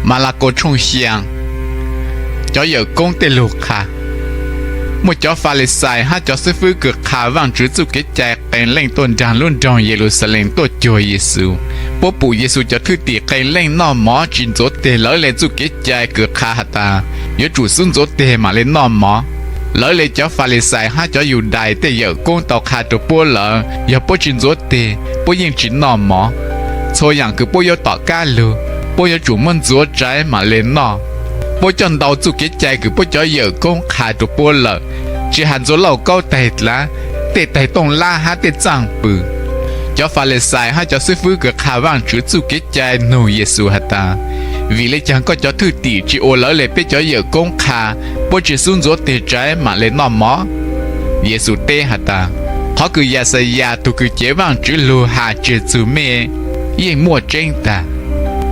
Malakaus tshooj xya. Cov yawm koob tej lus qha. Muaj cov Falixais hab cov xib fwb kws qha Vaajtswv txuj kev cai qee leej tuaj nraag lub nroog Yeluxalees tuaj cuag Yexus. Puab pum Yexus cov thwj tim qee leej noj mov tsi ntxuav teg lawv le txuj kev cai kws qha has tas yuav tsum xub ntxuav teg mam le noj mov. Lawv le cov Falixais hab cov Yudais tej yawm koob tau qha rua puab lawm, yog puab tsi ntxuav teg, puab yeej tsi noj mov. Txhua yaam kws puab yuav tom kab lug, puab yuav tsum muab ntxuav tsaiv mam le noj. Puab coj ntau txuj kev cai kws puab cov yawm koob qha rua puab lawm, tsi has ntxuav lauj kaub taig dlav, tej taig tooj lab hab tej txaaj pw. Cov Falixais hab cov xib fwb kws qha Vaajtswv txuj kev cai nug Yexus has tas, Vim le caag koj cov thwj tim tsi ua lawv le peb cov yawm koob qha, puab tsi xub ntxuav teg tsaiv mam le noj mov? Yexus teb has tas, Qhov kws Yaxayas tug kws cev Vaajtswv lug has tseg txug mej yeej muaj tseeb tag.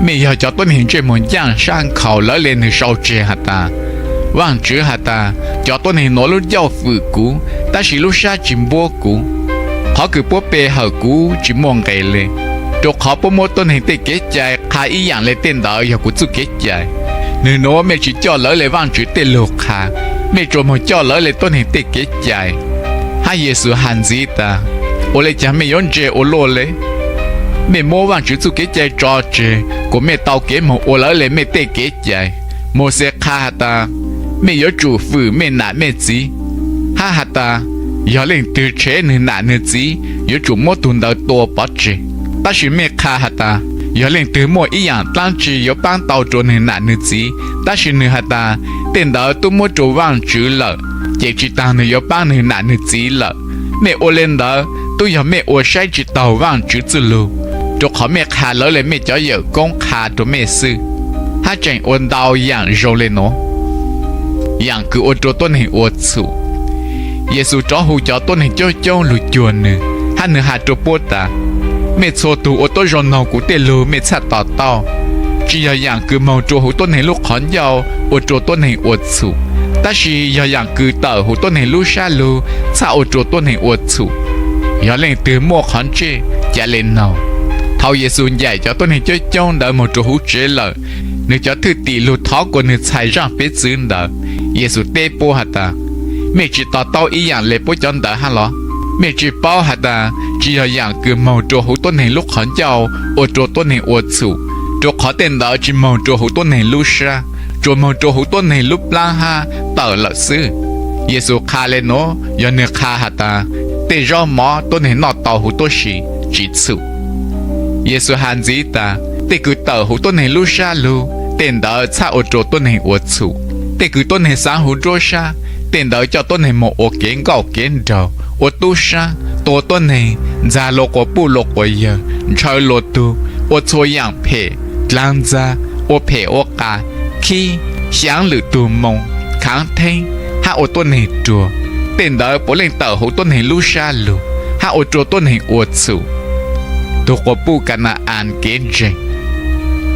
Mej yog cov tuab neeg ntsej muag ncaaj sab nkhaus lawv le nwg sau tseg has tas, Vaajtswv has tas, cov tuab neeg nuav lub ncauj fwm kuv, tab sis lub sab tsi npuab kuv. Qhov kws puab pe hawm kuv tsi muaj nqe le, rua qhov puab muab tuab neeg tej kev cai qha ib yaam le tej ntawd yog kuv txuj kev cai. Nwg nuav mej tsi coj lawv le Vaajtswv tej lug qha, mej tsuas moog coj lawv le tuab neeg tej kev cai. Hab Yexus has ntxiv tas, Ua le caag mej yuav ntse ua luaj le? Mej muab Vaajtswv txuj kev cai tso tseg kuas mej tau kev moog ua lawv le mej tej kev cai. Mauxes qha has tas, mej yuav tsum fwm mej nam mej txiv, hab has tas, yog leej twg tshev nwg nam nwg txiv yuav tsum muab tug ntawd tua pov tseg. Tab sis mej qha has tas, yog leej twg muaj ib yaam dlaab tsi yuav paab tau rua nwg nam nwg txiv, tab sis nwg has tas, tej ntawd tub muab rua Vaajtswv lawm, ces tsi taag nwg yuav paab nwg nam nwg txiv lawm. Mej ua le ntawd tub yog mej ua saib tsi taug Vaajtswv txuj lug, rua qhov mej qha lawv le mej cov yawm koob qha rua mej xwb, hab tseem ua ntau yaam zoo le nuav. Yaam kws ua rua tuab neeg ua txhum. Yexus rov hu cov tuab neeg coob coob lug cuag nwg, hab nwg has rua puab tas, mej txhua tug ua tuab zoo noog kuv tej lug mej txhaj to taub. Tsi yog yaam kws moog rua huv tuab neeg lub qhov ncauj ua rua tuab neeg ua txhum, tab sis yog yaam kws tawm huv tuab neeg lub sab lug txhaj ua rua tuab neeg ua txhum. Yog leej twg muaj qhov ntsej, ca le noog. Thaus Yexus ncaim cov tuab neeg coob coob ntawd moog rua huv tsev lawm, nwg cov thwj tim lug thov kuas nwg txhais zaaj peb txwv ntawd. Yexus teb puab has tas, mej tsi to taub ib yaam le puab cov ntawd hab los? Mej tsi paub has tas tsi yog yaam kws moog rua huv tuab neeg lub qhov ncauj ua rua tuab neeg ua txhum, rua qhov tej ntawd tsi moog rua huv tuab neeg lub sab, tsuas moog rua huv tuab neeg lub plaab hab tawm lawm xwb? Yexus qha le nuav yog nwg qha has tas, tej zaub mov tuab neeg noj tau huv tuab si, tsi txhum. Yexus has ntxiv tas, tej kws tawm huv tuab neeg lub sab lug, tej ntawd txhaj ua rua tuab neeg ua txhum. Tej kws tuab neeg xaav huv nruab sab, tej ntawd coj tuab neeg moog ua kev nkauj kev nraug, ua tub saab, tua tuab neeg, ntxag luas quas puj luas quas yawg, ntshaw luas tug, ua txhua yaam phem, dlaag ntxag, ua phem ua qas, khib, xyaav lwm tug moo, khaav theeb, hab ua tuab neeg ruag. Tej ntawd puav leej tawm huv tuab neeg lub sab lug, hab ua rua tuab neeg ua txhum. Tug quas puj Ka na-as kev ntseeg.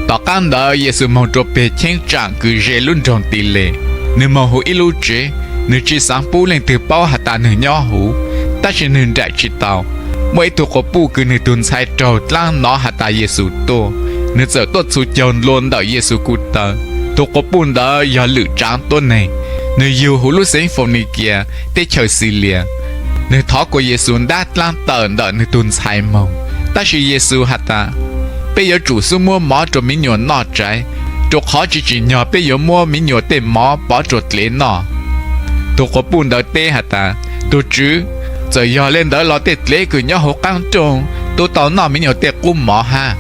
Tom qaab ntawd Yexus moog rua peg cheeb tsam kws ze lub nroog Tiles. Nwg moog huv ib lub tsev, nwg tsi xaav pub leej twg paub has tas nwg nyob huv, tab sis nwg nraim tsi tau. Muaj ib tug quas puj kws nwg tug ntxhais raug dlaab nov has tas Yexus tuaj, nwg txawm tuaj txhu caug nplua ntawm Yexus kuv taw. Tug quas puj ntawd yog lwm tsaav tuab neeg, nwg yug huv lub xeev Faunikia, teb chaws Xilias. Nwg thov kuas Yexus ntab dlaab tawm ntawm nwg tug ntxhais moog, tab sis Yexus has tas, peb yuav tsum xub muab mov rua miv nyuas noj tsaiv, rua qhov tsi tsim nyog peb yuav muab miv nyuas tej mov pov rua dlev noj. Tug quas puj ntawd teb has tas, tug Tswv, txawm yog le ntawd los tej dlev kws nyob huv qaab rooj tub tau noj miv nyuas tej qub mov hab.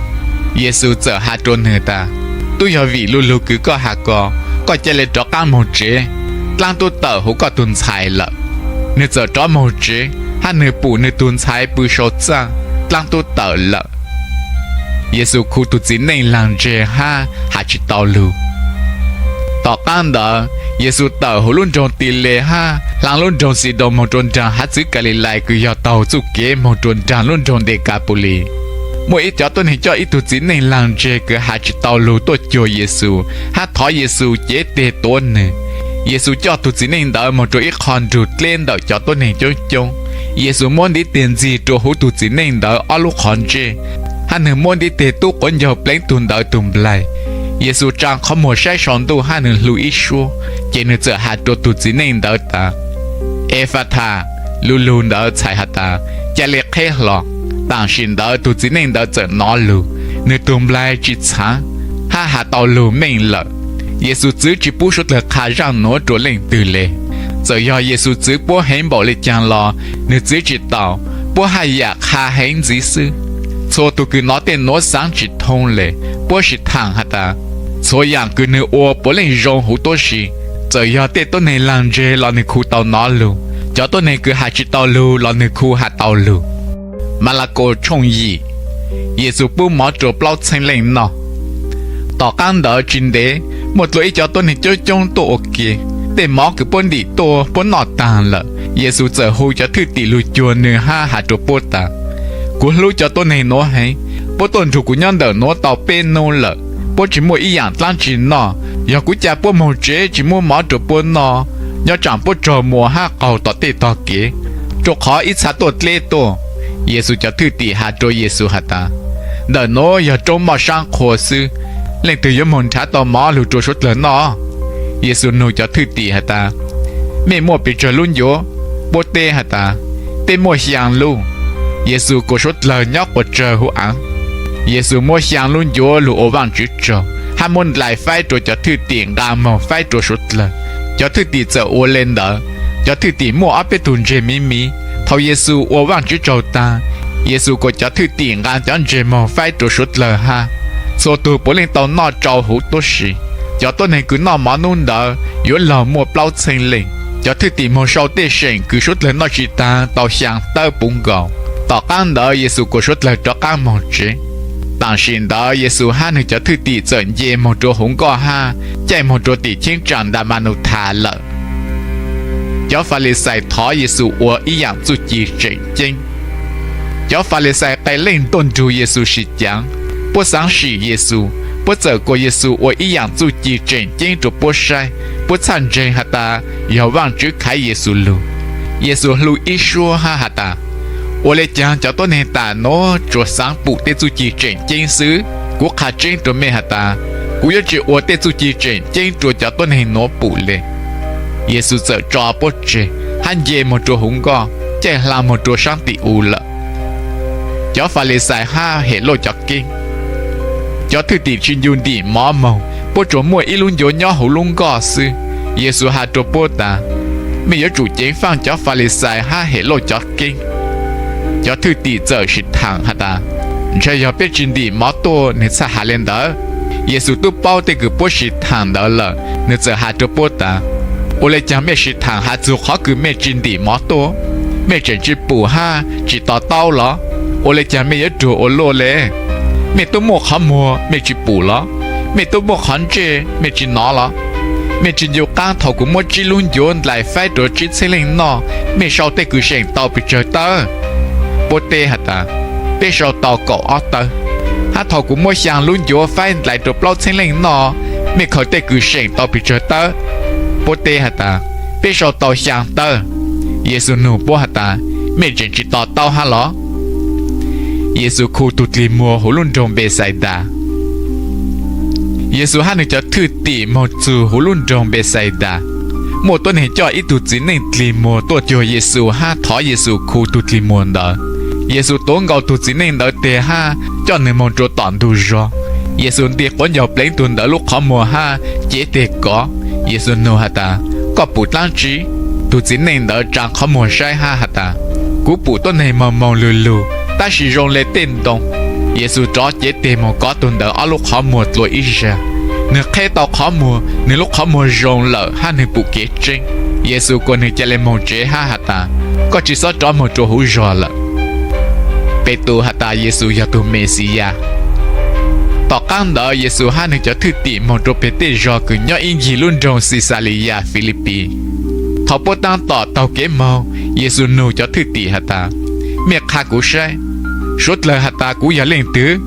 Yexus txawm has rua nwg tas, tub yog vim lu lug kws koj has ko, koj ca le rov qaab moog tsev, dlaab tub tawm huv koj tug ntxhais lawm. Nwg txawm rov moog tsev, hab nwg pum nwg tug ntxhais pw sau txaaj, dlaab tub tawm lawm. Yexus khu tug txiv neej laag ntseg hab has tsi tau lug. Tom qaab ntawd Yexus tawm huv lub nroog Tiles hab hlaang lub nroog Xidoos moog rua nraag haav txwv Kalilais kws yog taug txuj kev moog rua nraag lub nroog Dekapaulis. Muaj ib cov tuab neeg coj ib tug txiv neej laag ntseg kws has tsi tau lug tuaj cuag Yexus hab thov Yexus cev teg tuav nwg. Yexus coj tug txiv neej ntawd moog rua ib qho nrug dleb ntawm cov tuab neeg coob coob. Yexus muab ntiv teg ntxig rua huv tug txiv neej ntawd ob lub qhov ntsej, hab nwg muab ntiv teg tub quav ncaug pleev tug ntawd tug nplaig. Yexus tsa qhov muag saib saum ntuj hab nwg hlub ib suab, ces nwg txawm has rua tug txiv neej ntawd tas, Efathas, lub lug ntawd txhais has tas, Ca le qheb hlo. Taam sim ntawd tug txiv neej ntawd txawm nov lug, nwg tug nplaig tsi txhaav, hab has tau lug meej lawm. Yexus txwv tsi pub suav dlawg qha zaaj nuav rua leej twg le. Txawm yog Yexus txwv puab heev npaum le caag los nwg txwv tsi tau, puab haj yam qha heev ntxiv xwb. Txhua tug kws nov tej nuav xaav tsi thoob le, puab sim thaam has tas, txhua yaam kws nwg ua puav leej zoo huv tuab si. Txawm yog tej tuab neeg laag ntseg los nwg khu tau nov lug, cov tuab neeg kws has tsi tau lug los nwg khu has tau lug. Malakaus tshooj yim. Yexus pub mov rua plaub txheeb leej noj. Tom qaab ntawd tsi ntev, muaj dlua ib co tuab neeg coob coob tuaj ua ke. Tej mov kws puab ntim tuaj puab noj taag lawm. Yexus txawm hu cov thwj tim lug cuag nwg hab has rua puab tas, Kuv hlub cov tuab neeg nuav heev. Puab tuaj nrug kuv nyob ntawm nuav tau peb nub lawm, puab tsi muaj ib yaam dlaab tsi noj. Yog kuv ca puab moog tsev tsi muab mov rua puab noj, nyob tsaam puab raug muas hab qaug tom tej tog kev, rua qhov ib txha tuaj dleb tuaj. Yexus cov thwj tim has rua Yexus has tas, Ntawm nuav yog roob moj saab qhua xwb, leej twg yuav moog nrhav tau mov lug rua suav dlawg noj? Yexus nug cov thwj tim has tas, Mej muaj pes tsawg lub ncuav? Puab teb has tas, Peb muaj xyaa lub. Yexus kuas suav dlawg nyob quas tsawg huv aav. Yexus muab xyaa lub ncuav lug ua Vaajtswv tsaug hab muab ndlais faib rua cov thwj tim nqaa moog faib rua suav dlawg. Cov thwj tim txawm ua le ntawd. Cov thwj tim muaj ob peb tug ntseg miv miv. Thaus Yexus ua Vaajtswv tsaug taag, Yexus kuas cov thwj tim nqaa cov ntseg moog faib rua suav dlawg hab. Txhua tug puav leej tau noj tsau huv tuab si. Cov tuab neeg kws noj mov nub ntawd yuav luag muaj plaub txheeb leej. Cov thwj tim moog sau tej seem kws suav dlawg noj tsi taag tau xyaa tawb puv nkaus. Tom qaab ntawd Yexus kuas suav dlawg rov qaab moog tsev. Taam sim ntawd Yexus hab nwg cov thwj tim txawm nce moog rua huv nkoj hab caij moog rua tim cheeb tsam Ntamanutha lawm. Cov Falixais thov Yexus ua ib yaam txuj ci tseem ceeb. Cov Falixais qee leej tuaj nrug Yexus sim caav. Puab xaav sim Yexus, puab txawm kuas Yexus ua ib yaam txuj ci tseem ceeb rua puab saib. Puab txhaj ntseeg has tas yog Vaajtswv khaiv Yexus lug. Yexus hlu ib suab hab has tas, Ua le caag cov tuab neeg tam nuav tsuas xaav pum tej txuj ci tseem ceeb xwb? Kuv qha tseeb rua mej has tas, kuv yuav tsi ua tej txuj ci tseem ceeb rua cov tuab neeg nuav pum le. Yexus txawm tso puab tseg hab nce moog rua huv nkoj, caij hla moog rua saab tim u lawm. Cov Falixais hab Helauj cov keeb. Cov thwj tim tsi ncu ntim mov moog, puab tsuas muaj ib lub ncuav nyob huv lub nkoj xwb. Yexus has rua puab tas, Mej yuav tsum ceev faaj cov Falixais hab Helauj cov keeb. Cov thwj tim txawm sim thaam has tas, Ntshai yog peb tsi ntim mov tuaj nwg txhaj has le ntawd. Yexus tub paub tej kws puab sim thaam ntawd lawm, nwg txawm has rua puab tas, Ua le caag mej sim thaam has txug qhov kws mej tsi ntim mov tuaj? Mej tseem tsi pum hab tsi to taub los? Ua le caag mej yuav rua ua luaj le? Mej tub muaj qhov muag mej tsi pum los? Mej tub muaj qhov ntsej mej tsi nov los? Mej tsi ncu qaab thaus kuv muab tsib lub ncuav ndlais faib rua tsib txheeb leej noj, mej sau tej kws seem tau pes tsawg tawb? Puab teb has tas, Peb sau tau kaum ob tawb. Hab thaus kuv muab xyaa lub ncuav faib ndlais rua plaub txheeb leej noj, mej khaws tej kws seem tau pes tsawg tawb? Puab teb has tas, Peb sau tau xyaa tawb. Yexus nug puab has tas, Mej tseem tsi to taub hab los? Yexus khu tug dlig muag huv lub nroog Npexaidas. Yexus hab nwg cov thwj tim moog txug huv lub nroog Npexaidas. Muaj tuab neeg coj ib tug txiv neej dlig muag tuaj cuag Yexus hab thov Yexus khu tug dlig muag ntawd. Yexus tuav nkaus tug txiv neej ntawd teg hab coj nwg moog rua tom ntug zog. Yexus nti quav ncaug pleev tug ntawd lub qhov muag hab cev teg kov. Yexus nug has tas, Koj pum dlaab tsi? Tug txiv neej ntawd tsa qhov muag saib hab has tas, Kuv pum tuab neeg moog moog lug lug, tab sis zoo le tej ntoo. Yexus rov cev teg moog kov tug ntawd ob lub qhov muag dlua ib zag. Nwg qheb tau qhov muag, nwg lub qhov muag zoo lawm hab nwg pum kev tseeb. Yexus kuas nwg ca le moog tsev hab has tas, Koj tsi xob rov moog rua huv zog lawm. Petus has tas Yexus yog tug Mexiyas. Tom qaab ntawd Yexus hab nwg cov thwj tim moog rua peg tej zog kws nyob ib ncig lub nroog Xixaliyas Filipis. Thaus puab taab tom taug kev moog, Yexus nug cov thwj tim has tas, Mej qha kuv saib, suav dlawg has tas kuv yog leej twg?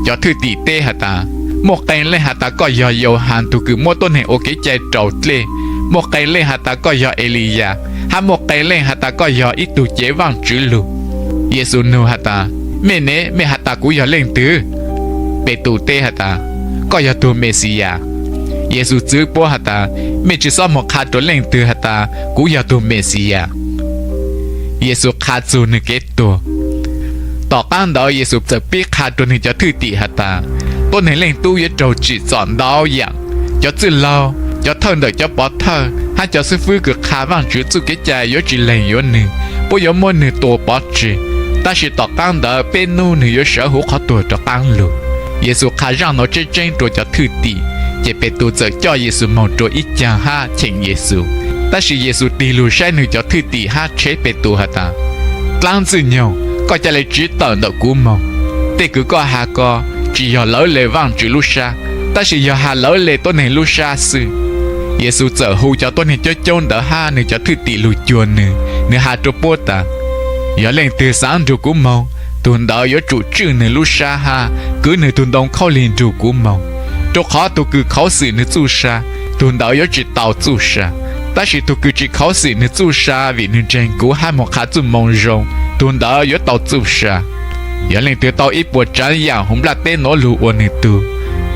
Cov thwj tim teb has tas, Muaj qee leej has tas koj yog Yauhas tug kws muab tuab neeg ua kev cai raus dlej, muaj qee leej has tas koj yog Eliyas, hab muaj qee leej has tas koj yog ib tug cev Vaajtswv lug. Yexus nug has tas, Mej ne, mej has tas kuv yog leej twg? Petus teb has tas, Koj yog tug Mexiyas. Yexus txwv puab has tas, Mej tsi xob moog qha rua leej twg has tas kuv yog tug Mexiyas. Yexus qha txug nwg kev tuag. Tom qaab ntawd Yexus txawm pib qha rua nwg cov thwj tim has tas, Tuab Neeg Leej Tub yuav raug tsim txom ntau yaam. Cov txwj laug, cov thawj ntawm cov pov thawj, hab cov xwb fwb kws qha Vaajtswv txuj kev cai yuav tsi leeg yuav nwg, puab yuav muab nwg tua pov tseg, tab sis tom qaab ntawd peb nub nwg yuav sawv huv qhov tuag rov qaab lug. Yexus qha zaaj nuav tseeb tseeb rua cov thwj tim, ces Petus txawm coj Yexus moog rua ib caag hab cheem Yexus. Tab sis Yexus tig lug saib nwg cov thwj tim hab tsheb Petus has tas, Dlaab Ntxwg Nyoog, koj ca le tsiv tawm ntawm kuv moog. Tej kws koj has ko tsi yog lawv le Vaajtswv lub sab, tab sis yog has lawv le tuab neeg lub sab xwb. Yexus txawm hu cov tuab neeg coob coob ntawd hab nwg cov thwj tim lug cuag nwg. Nwg has rua puab tas, Yog leej twg xaav nrug kuv moog, tug ntawd yuav tsum tswj nwg lub sab hab kwv nwg tug ntoo khaub lig nrug kuv moog. Rua qhov tug kws khuv xim nwg txuj sa, tug ntawd yuav tsi tau txuj sa, tab sis tug kws tsi khuv xim nwg txuj sa vim nwg ntseeg kuv hab moog qha txuj moo zoo, tug ntawd yuav tau txuj sa. Yog leej twg tau ib puas tsaav yaam huv nplaj teb nuav lug ua nwg tug,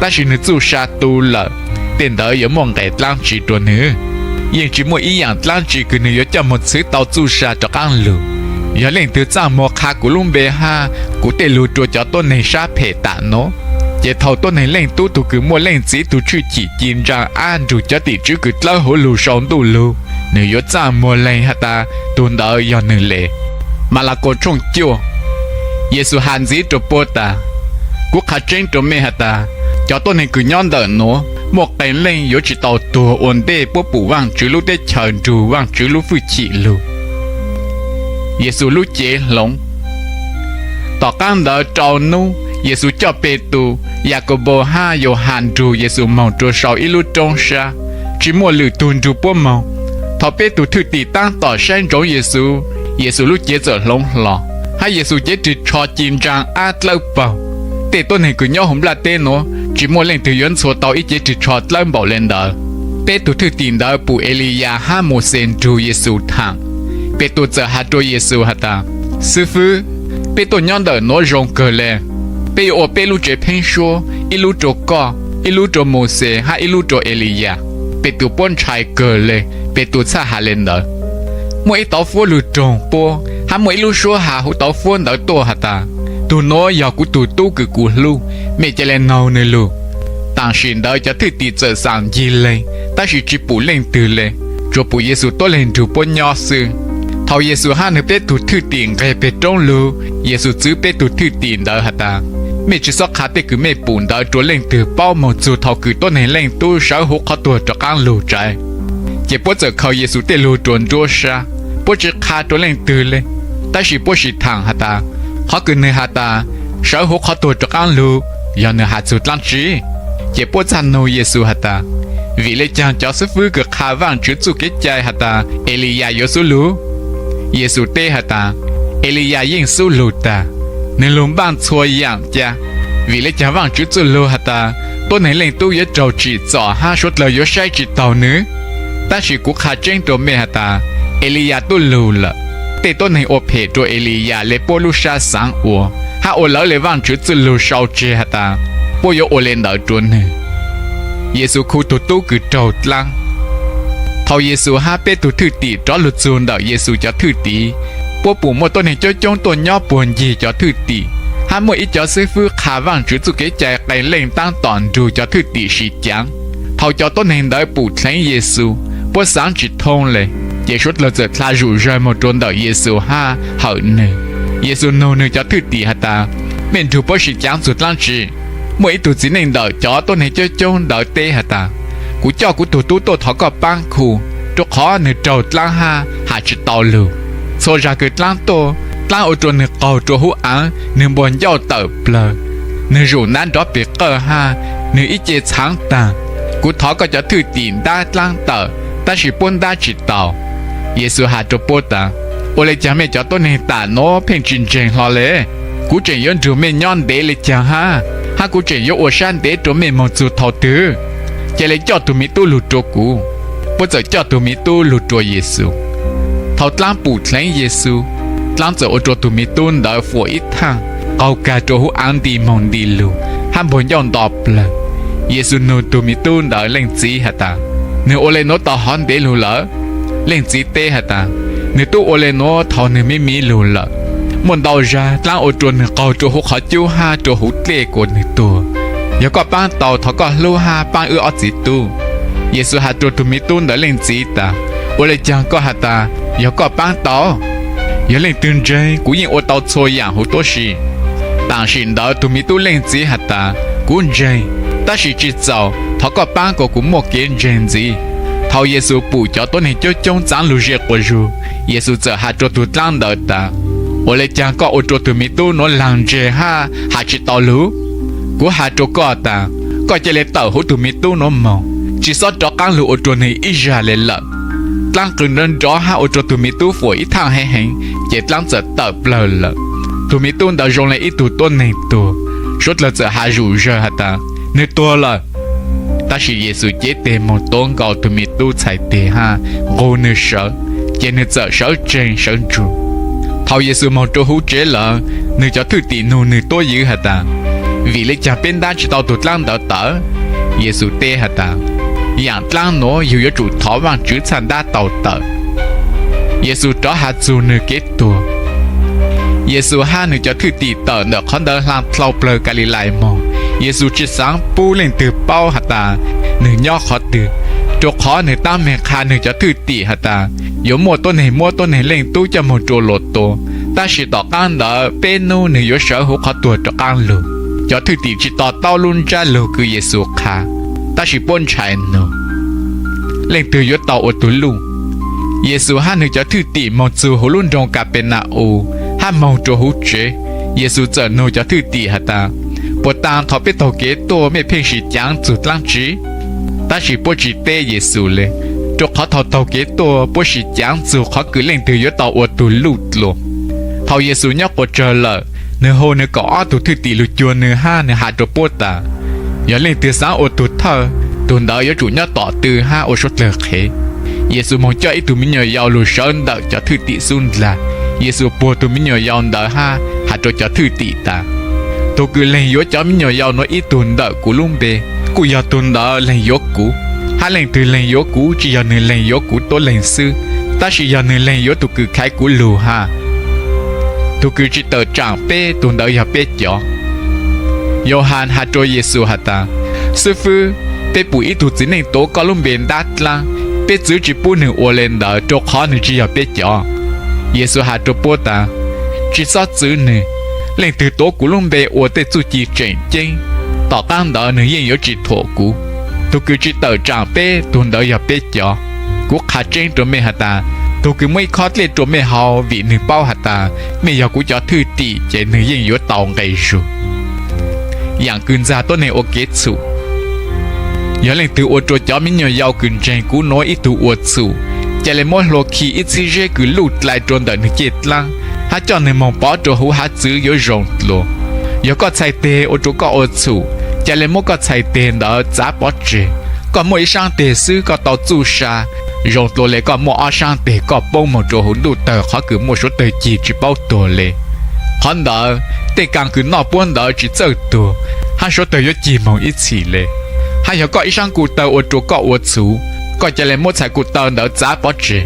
tab sis nwg txuj sa tu lawm, tej ntawd yuav muaj nqe dlaab tsi rua nwg? Yeej tsi muaj ib yaam dlaab tsi kws nwg yuav coj moog txhwv tau txuj sa rov qaab lug. Yog leej twg txaj muag qha kuv lub npe hab kuv tej lug rua cov tuab neeg sab phem tam nuav, ces thaus Tuab Neeg Leej Tub tug kws muaj Leej Txiv tug tshwj chim ci ntsaa ab nrug cov tim tswv kws dlawb huv lug sau ntuj lug, nwg yuav txaj muag lees has tas tug ntawd yog nwg le. Malakaus tshooj cuaj. Yexus has ntxiv rua puab tas, Kuv qha tseeb rua mej has tas, cov tuab neeg kws nyob ntawm nuav muaj qee leej yuav tsi tau tuag ua ntej puab pum Vaajtswv lub teb chaws nrug Vaajtswv lub fwj chim lug. Yexus lub cev hloov. Tom qaab ntawd rau nub, Yexus coj Petus, Yakaunpaus hab Yauhas nrug Yexus moog rua sau ib lub roob sab, tsi muaj lwm tug nrug puab moog. Thaus peb tug thwj tim taab tom saib ntsoov Yexus, Yexus lub cev txawm hloov hlo, hab Yexus cev rig tsho ci ntsaa ab dlawb paug. Tej tuab neeg kws nyob huv nplaj teb nuav tsi muaj leej twg yuav ntxhua tau ib cev rig tsho dlawb npaum le ntawd. Peb tug thwj tim ntawd pum Eliyas hab Mauxes nrug Yexus thaam. Petus txawm has rua Yexus has tas, Xwb fwb, peb tuaj nyob ntawm nuav zoo kawg le. Peb yuav ua peb lub tsev pheeb suab, ib lub rua koj, ib lub rua Mauxes hab ib lub rua Eliyas. Petus puab ntshai kawg le, Petus txhaj has le ntawd. Muaj ib tauv fuab lug raug puab, hab muaj ib lub suab has huv tauv fuab ntawd tuaj has tas, Tug nuav yog kuv tug tub kws kuv hlub, mej ca le noog nwg lug. Taam sim ntawd cov thwj tim txawm xaam ncig leeg, tab sis tsi pum leej twg le, tsuas pum Yexus tuab leeg nrug puab nyob xwb. Thaus Yexus hab nwg peb tug thwj tim nqeg peg roob lug, Yexus txwv peb tug thwj tim ntawd has tas, Mej tsi xob qha tej kws mej pum ntawd rua leej twg paub moog txug thaus kws Tuab Neeg Leej Tub sawv huv qhov tuag rov qaab lug tsaiv. Ces puab txawm khaws Yexus tej lug rua nruab sab, puab tsi qha rua leej twg le, tab sis puab sim thaam has tas, Qhov kws nwg has tas, sawv huv qhov tuag rov qaab lug, yog nwg has txug dlaab tsi? Ces puab txhaj nug Yexus has tas, Vim le caag cov xwb fwb kws qha Vaajtswv txuj kev cai has tas Eliyas yuav xub lug? Yexus teb has tas, Eliyas yeej xub lug taag, nwg lug npaaj txhua yaam ca. Vim le caag Vaajtswv txuj lug has tas, Tuab Neeg Leej Tub yuav raug tsim txom hab suav dlawg yuav saib tsi taug nwg? Tab sis kuv qha tseeb rua mej has tas, Eliyas tub lug lawm. Tej tuab neeg ua phem rua Eliyas le puab lub sab xaav ua, hab ua lawv le Vaajtswv txuj lug sau tseg has tas, puab yuav ua le ntawd rua nwg. Yexus khu tug tub kws raug dlaab. Thaus Yexus hab peb tug thwj tim rov lug txug ntawm Yexus cov thwj tim, puab pum muaj tuab neeg coob coob tuaj nyob puag ncig cov thwj tim, hab muaj ib co xwb fwb qha Vaajtswv txuj kev cai qee leej taab tom nrug cov thwj tim sim caav. Thaus cov tuab neeg ntawd pum dleev Yexus, puab xaav tsi thoob le, ces suav dlawg txawm dlha zug zawg moog rua ntawm Yexus hab hawm nwg. Yexus nug nwg cov thwj tim has tas, Mej nrug puab sim caav txug dlaab tsi? Muaj ib tug txiv neej ntawm cov tuab neeg coob coob ntawd teb has tas, Kuv coj kuv tug tub tuaj thov koj paab khu, rua qhov nwg raug dlaab hab has tsi tau lug. Txhua zag kws dlaab tuaj, dlaab ua rua nwg qaug rua hub aav, nwg npuag ncauj tawm plawg, nwg zum nab nrov pes qawj hab nwg ib ce txhaav taag. Kuv thov koj cov thwj tim ntab dlaab tawm, tab sis puab ntab tsi tau. Yexus has rua puab tas, Ua le caag mej cov tuab neeg tam nuav pheej tsi ntseeg hlo le? Kuv tseem yuav nrug mej nyob ntev le caag hab? Hab kuv tseem yuav ua sab ntev rua mej moog txug thaus twg? Ca le coj tug miv tub lug rua kuv. Puab txawm coj tug miv tub lug rua Yexus. Thaus dlaab pum dleev Yexus, dlaab txawm ua rua tug miv tub ntawd fuam ib thaaj, qaug kag rua hub aav nti moog nti lug, hab npuag ncauj nto plawg. Yexus nug tus me tub ntawd leej txiv has tas, Nwg ua le nuav tau hov ntev lug lawm? Leej txiv teb has tas, Nwg tub ua le nuav thaus nwg miv miv lug lawm. Muaj ntau zag dlaab ua rua nwg qaug rua huv qhov cub hab rua huv dlej kuas nwg tuag. Yog koj paab tau, thov koj hlub hab paab wb ob txiv tub. Yexus has rua tus me tub ntawd leej txiv tas, Ua le caag koj has tas, Yog koj paab tau? Yog leej twg ntseeg, kuv yeej ua tau txhua yaam huv tuab si. Taam sim ntawd tus me tub leej txiv has tas, Kuv ntseeg, tab sis tsi txaus, thov koj paab kuas kuv muaj kev ntseeg ntxiv. Thaus Yexus pum cov tuab neeg coob coob txaav lug ze quas zug, Yexus txawm has rua tug dlaab ntawd tas, Ua le caag koj ua rua tug me tub nuav laag ntseg hab has tsi tau lug? Kuv has rua koj tas, koj ca le tawm huv tug me tub nuav moog, tsi xob rov qaab lug ua rua nwg ib zag le lawm. Dlaab qw nrov nrov hab ua rua tug me tub fuam ib thaaj heev heev, ces dlaab txawm tawm plawg lawm. Tug me tub ntawd zoo le ib tug tuab neeg tuag. Suav dlawg txawm has zum zawg has tas, Nwg tuag lawm! Tab sis Yexus cev teg moog tuav nkaus tug me tub txhais teg hab nqug nwg sawv, ces nwg txawm sawv tsees sawv ntsug. Thaus Yexus moog rua huv tsev lawm, nwg cov thwj tim nug nwg tuab ywv has tas, Vim le caag peb ntab tsi tau tug dlaab ntawd tawm? Yexus teb has tas, Yaam dlaab nuav yug yuav tsum thov Vaajtswv txhaj ntab tau tawm. Yexus rov has txug nwg kev tuag. Yexus hab nwg cov thwj tim tawm ntawm qhov ntawd hla dlhau plawg Kalilais moog. Yexus tsi xaav pub leej twg paub has tas nwg nyob qhov twg, rua qhov nwg tab meeg qha nwg cov thwj tim has tas, yuav muaj tuab neeg muab tuab neeg leej tub coj moog rua luas tua, tab sis tom qaab ntawd peb nub nwg yuav sawv huv qhov tuag rov qaab lug. Cov thwj tim tsi to taub lub ntsab lug kws Yexus qha, tab sis puab ntshai nug, Leej twg yuav tau ua tug luj? Yexus hab nwg cov thwj tim moog txug huv lub nroog Kapena-us hab moog rua huv tsev. Yexus txawm nug cov thwj tim has tas, Puas taag thaus peb taug kev tuaj mej pheej sim caav txug dlaab tsi? Tab sis puab tsi teb Yexus le, rua qhov thaus taug kev tuaj puab sim caav txug qhov kws leej twg yuav tau ua tug luj dlua. Thaus Yexus nyob quas tsawg lawm, nwg hu nwg kaum ob tug thwj tim lug cuag nwg hab nwg has rua puab tas, Yog leej twg xaav ua tug thawj, tug ntawd yuav tsum nyob tom tw hab ua suav dlawg qhev. Yexus moog coj ib tug me nyuam yaus lug sawv ntawm cov thwj tim xub ndlag. Yexus puag tug me nyuam yaus ntawd hab has rua cov thwj tim tas, Tug kws leeg yuav cov me nyuam yaus nuav ib tug ntawm kuv lub npe, kuj yog tug ntawd leeg yuav kuv. Hab leej twg leeg yuav kuv, tsi yog nwg leeg yuav kuv tuab leeg xwb, tab sis yog nwg leeg yuav tug kws khaiv kuv lug hab. Tug kws tsi tawm tsaam peb, tug ntawd yog peb cov. Yauhas has rua Yexus has tas, Xib fwb, peb pum ib tug txiv neej tuav koj lub npe ntab dlaab, peb txwv tsi pub nwg ua le ntawd rua qhov nwg tsi yog peb cov. Yexus has rua puab tas, Tsi xob txwv nwg. Leej twg tuav kuv lub npe ua tej txuj ci tseem ceeb, tom qaab ntawd nwg yeej yuav tsi thuam kuv. Tug kws tsi tawm tsaam peb, tug ntawd yog peb cov. Kuv qha tseeb rua mej has tas, tug kws muab ib khob dlej rua mej haus vim nwg paub has tas mej yog kuv cov thwj tim ces nwg yeej yuav tau nqe zug. Yaam kws ntxag tuab neeg ua kev txhum. Yog leej twg ua rua cov me nyuam yaus kws ntseeg kuv nuav ib tug ua txhum, ca le muab hlua khi ib txhib zeb kws luj dlai rua ntawm nwg caj dlaab, hab coj nwg moog pov rua huv hav txwv yuav zoo dlua. Yog koj txhais teg ua rua koj ua txhum, ca le muab koj txhais teg ntawd txav pov tseg. Koj muaj ib saab teg xwb koj tau txuj sa, zoo dlua le koj muaj ob saab teg koj poob moog rua huv ntuj tawg qhov kws muaj suav dlawg cig tsi paub tuag le. Qhov ntawd, tej kaam kws noj puab ntawd tsi txawj tuag, hab suav dlawg yuav cig moog ib txhis le. Hab yog koj ib saab kuv taw ua rua koj ua txhum, koj ca le muab txhais kuv taw ntawd txav pov tseg.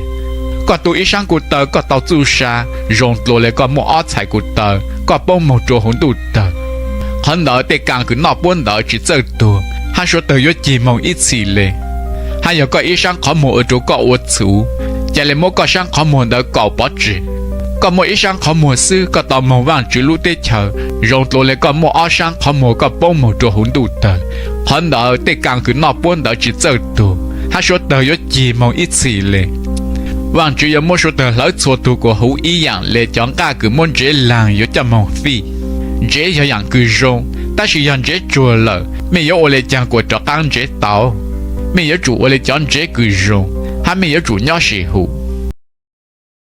Koj tu ib saab kuv taw koj tau txuj sa, zoo dlua le koj muaj ob txhais kuv taw koj poob moog rua huv ntuj tawg. Qhov ntawd tej kaam kws noj puab ntawd tsi txawj tuag, hab suav dlawg yuav cig moog ib txhis le. Hab yog koj ib saab qhov muag ua rua koj ua txhum, ca le muab koj saab qhov muag ntawd kaum pov tseg. Koj muaj ib saab qhov muag xwb koj tau moog Vaajtswv lub teb chaws, zoo dlua le koj muaj ob saab qhov muag koj poob moog rua huv ntuj tawg. Qhov ntawd tej kaam kws noj puab ntawd tsi txawj tuag, hab suav dlawg yuav cig moog ib txhis le. Vaajtswv yuav muab suav dlawg hlawv txhua tug kuas huv ib yaam le cov nqaj kws muab ntsev laag yuav coj moog fij. Ntsev yog yaam kws zoo, tab sis yog ntsev tsuag lawm, mej yuav ua le caag kuas rov qaab ntsev tau? Mej yuav tsum ua le cov ntsev kws zoo, hab mej yuav tsum nyob sis hum.